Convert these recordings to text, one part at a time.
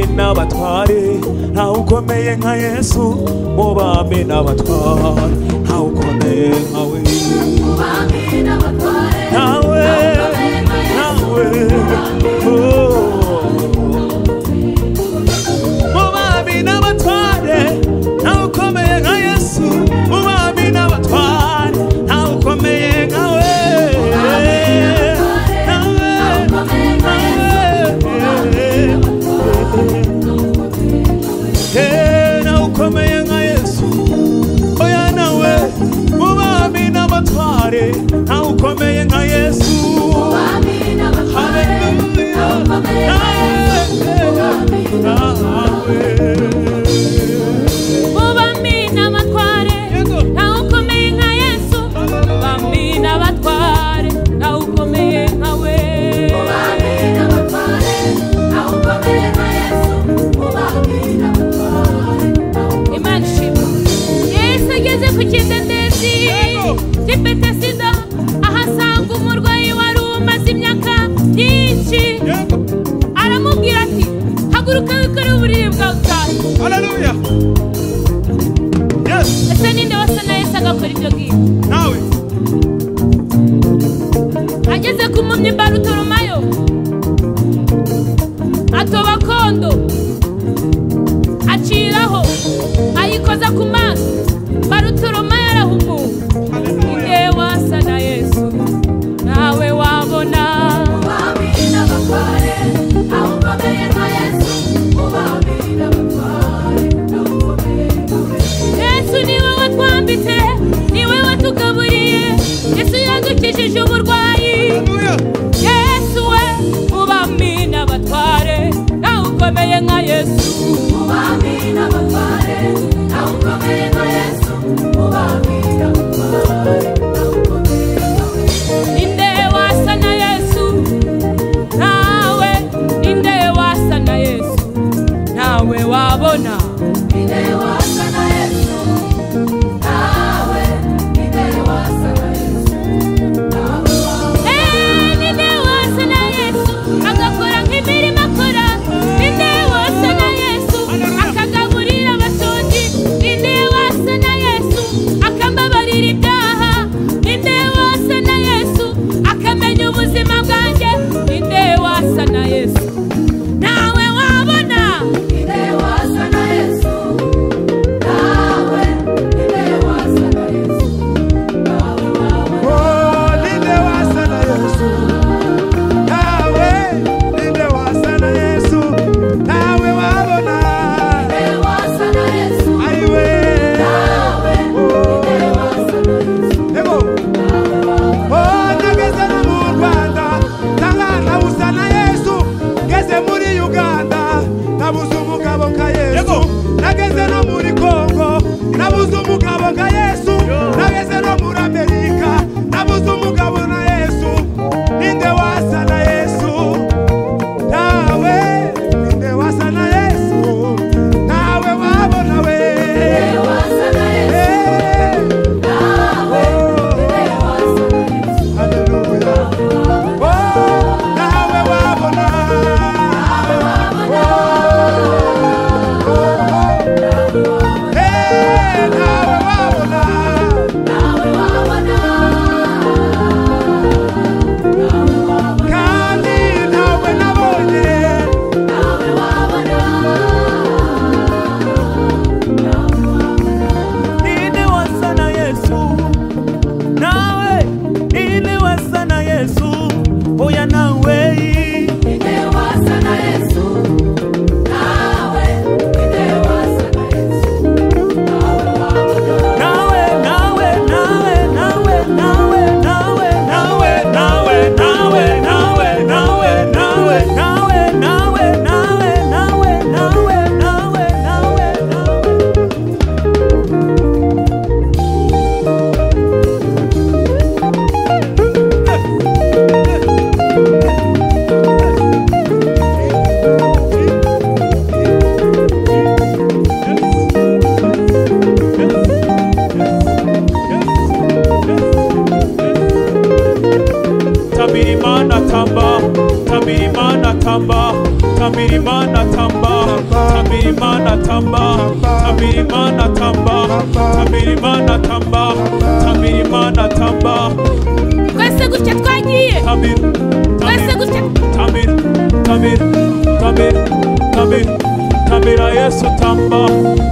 bami n'abatware ntawe ukomeye nka Yesu, mu bami n'abatware ntawe ukomeye nkawe, ntawe, ntawe, mu bami n'abatware ntawe ukomeye nka Yesu, mu bami n'abatware ntawe ukomeye nkawe, ntawe ukomeye nka Yesu, oya nawe, mu bami n'abatware ntawe ukomeye nka Yesu. Hallelujah. Mu bami n'abatware ntawe ukomeye nka Yesu, mu bami n'abatware ntawe ukomeye nkawe. Imana ishimwe. Yesu ageze ku kidendezi cy'i Betesida, ahasanga umurwayi wari umaze imyaka myinshi. Aramubwira ati haguruka wikore uburiri bwawe utahe. Hallelujah. Yes. Ese ninde wasa na Yesu agakora ibyo ngibyo? Nawe. Ageze ku mpumyi Barutolomayo atoba kondo aciraho ayikoza ku maso, Barutolomayo arahumuka. Ninde wasa na Yesu nawe wabona. Yesu niwe watwambitse, niwe watugaburiye, Yesu yadukijije uburwayi. Yesu we mu bami n'abatware ntawe ukomeye nka Yesu. Ninde wasa na Yesu nawe, ninde wasa na Yesu nawe wabona. Ninde wasa na Yesu agakora nk'imirimo akora, ninde wasa Imana tamba, tambira Imana tamba, tambira Imana tamba, tambira Imana tamba, tambira Imana tamba. Twese gutya twagiye. Tambira, Twese gutya. tambira, tambira, tambira, tambira, tambira Yesu tamba,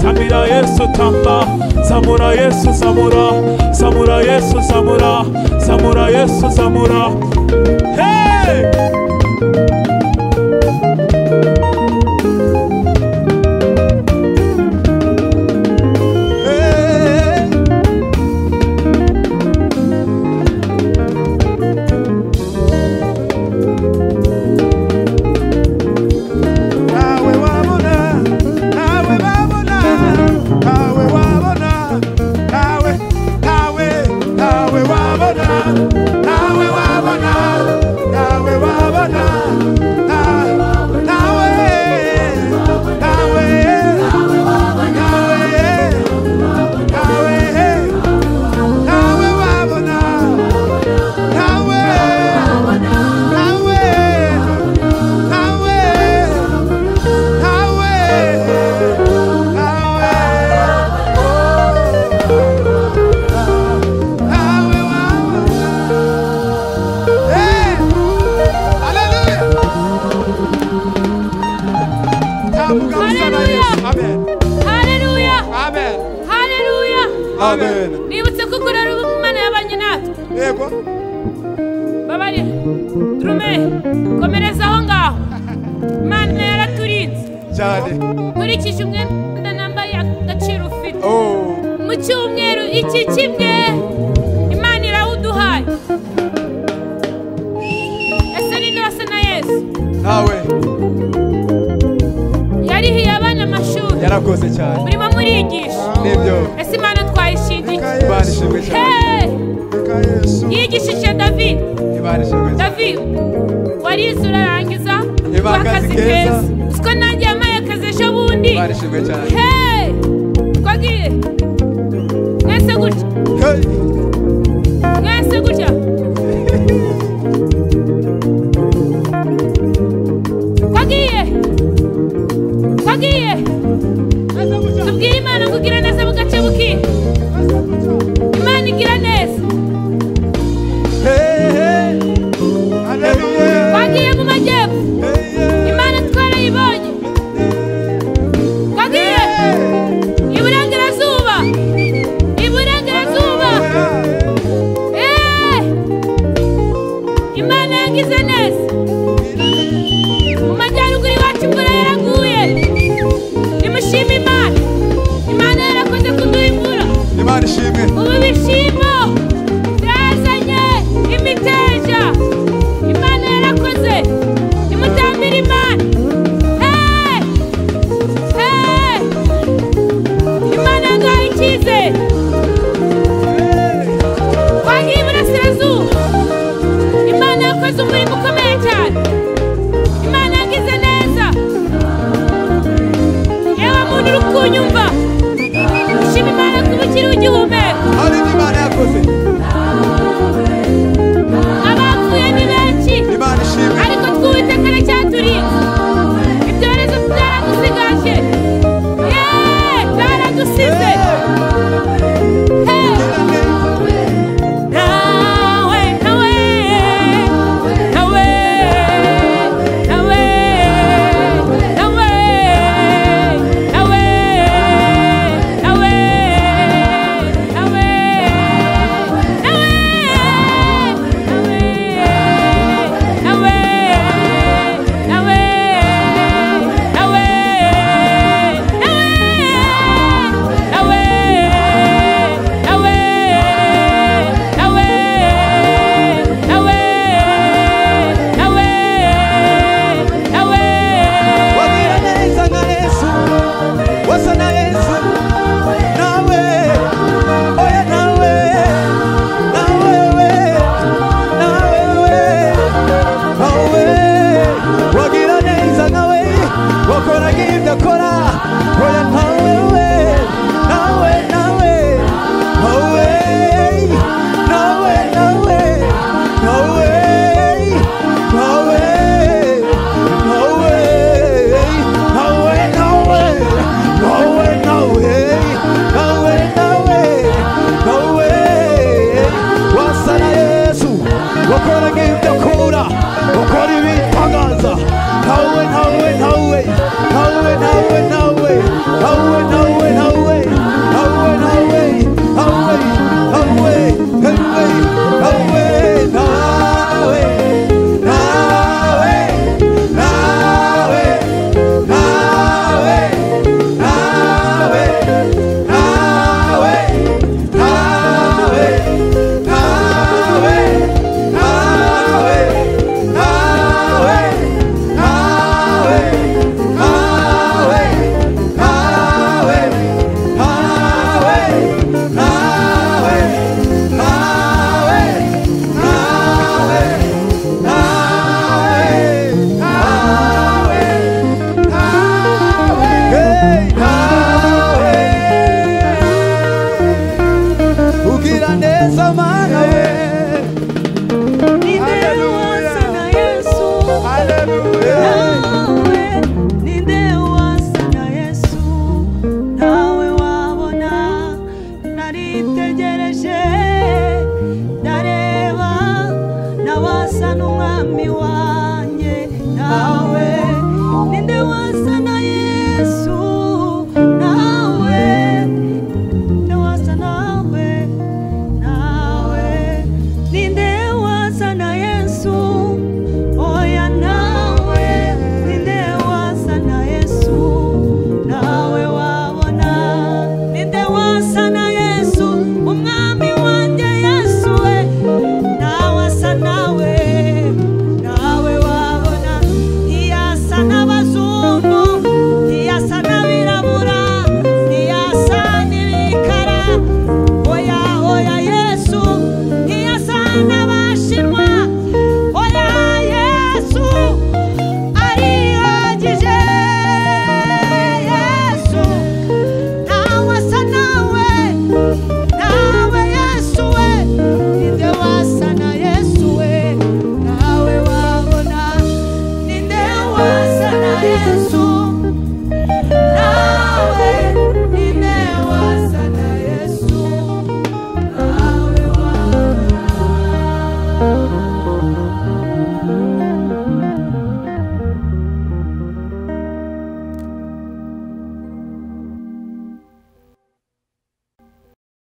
tambira Yesu tamba, zamura Yesu zamura, zamura Yesu zamura, zamura Yesu zamura. Hey! Hey. Nawe wabona, nawe wabona, nawe wabona, nawe, nawe, nawe wabona, nawe wabona, nawe wabona, nawe, nawe, nawe, nawe, nawe wabona, nawe, nawe, nawe. Nawe, nawe, nawe wabona. Hey, hallelujah. Tambuka musana Yesu. Amen. Haleluya. Amen. Haleluya. Amen. Nibutse ko kurara ubu Imana yabanye natwe. Yego. Babarira. Drume, komereza aho ngaho. Imana yaraturinze. Cyane. Nkurikije umwenda nambaye agaciro ufite. Oh. Mu cyumweru iki kimwe Imana irawuduhaye. Ese ninde wasa na Yesu? Nawe Yarihiye abana amashuri. yarakoze cyane. Murimo murigisha. Nibyo. Ese Imana twayishingiye? Imana ishimwe cyane. Hey! Yigishije David. Imana ishimwe cyane. David warize urarangiza Iba akazi keza. Uziko nanjye yampaye akazi ejo bundi. Imana ishimwe cyane. Hey! Twagiye mwese gutya, Hey. mwese gutya. Twagiye, twagiye. Tubwire Imana ngo igira neza bugace bukira. Imana igira neza. Hey, hey. Hallelujah. Twagiye mu majyepfo, Hey, hey. Imana twarayibonye. Twagiye iburengerazuba, iburengerazuba. Eh! Imana yagize neza. Mu majyaruguru iwacu imvura yaraguye. Nimushime Imana. Imana yarakoze kuduha imvura. Imana ishimwe. Ubu ibishyimbo byazanye imiteja. Imana yarakoze. Nimutambire Imana. Hey! Hey! Imana yaduhaye icyizere. Twagiye iburasirazuba. Imana yakoze umurimo ukomeye cyane. Imana yagize neza. Yewe muntu uri kunyumva, shima Imana kuba ukiri ugihumeka. Hari ibyo Imana yakoze. Abapfuye ni benshi, Imana ishimwe. ariko tw'Uwiteka aracyaturinze. Ibyorezo byaradusigaje,